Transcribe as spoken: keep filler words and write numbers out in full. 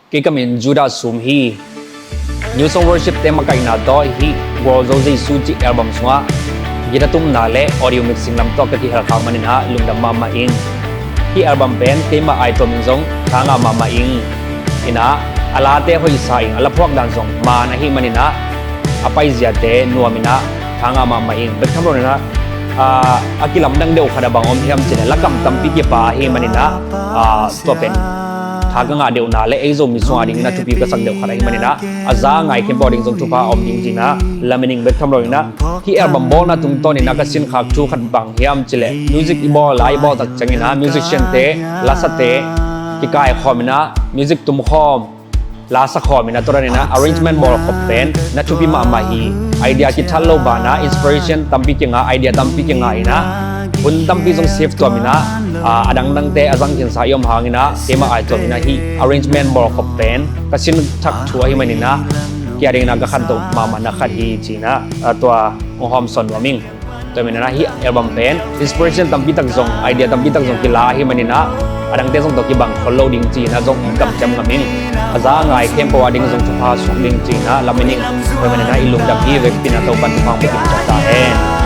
Kei ka min Judah Sum hi. New Song Worship te makaihna tawh hih Gualzo Jesu cih album sungah guitar tumna le audio mixing lam tawh ka kihel khak maninah lungdam mahmah ing. Hih album pen keimah aituam in zong tha ngah mahmah ing. Inah a late hoihsa ing, a la phuak dan zong man ahih maninah a paiziate nuam inah tha ngah mahmah ing. Bek tham lo inah a kilamdang deuh khat a bang om hiam cih leh lakam tampi kipa ahih maninah tua pen tha ka ngah deuhna le ei Zomi sungah ding inah thupi ka sak deuh khat ahih maninah a za a ngai khempeuh a ding zong thupha a om ding ci inah lamen ing. Bek tham lo inah hih album bawlna tungtawn inah ka sinkhak thu khat bang hiam cih leh music i bawl a i bawl tak ciang inah musician te, lasate kikaikhawm inah music tumkhawm, lasa khawm inah tua dan inah arrangement bawlkhop pen na thupi mahmah hi. Idea kithat lo banah inspiration tampi kingah, idea tampi kingah inah hun tampi zong save tuam inah a dangdangte a zang khinsa i om hang inah keimah aituam inah hih arrangement bawlkhop pen ka sin thak thu ahih maninah kei a ding inah ka khanto mahmahna khat hi ci inah tua hong hawmsawn nuam ing. Tua maninah hih album pen inspiration tampi tak zong, idea tampi tak zong kila ahih maninah a dangte zong tawh kibang khol lo ding ci inah zong kamciam ngam ing. A za a ngai khempeuh a ding zong thupha suk ding ci inah lamen ing. Tua maninah i lungdam hi. Vekpi inah Topan thupha hong pia kim ciat ta hen.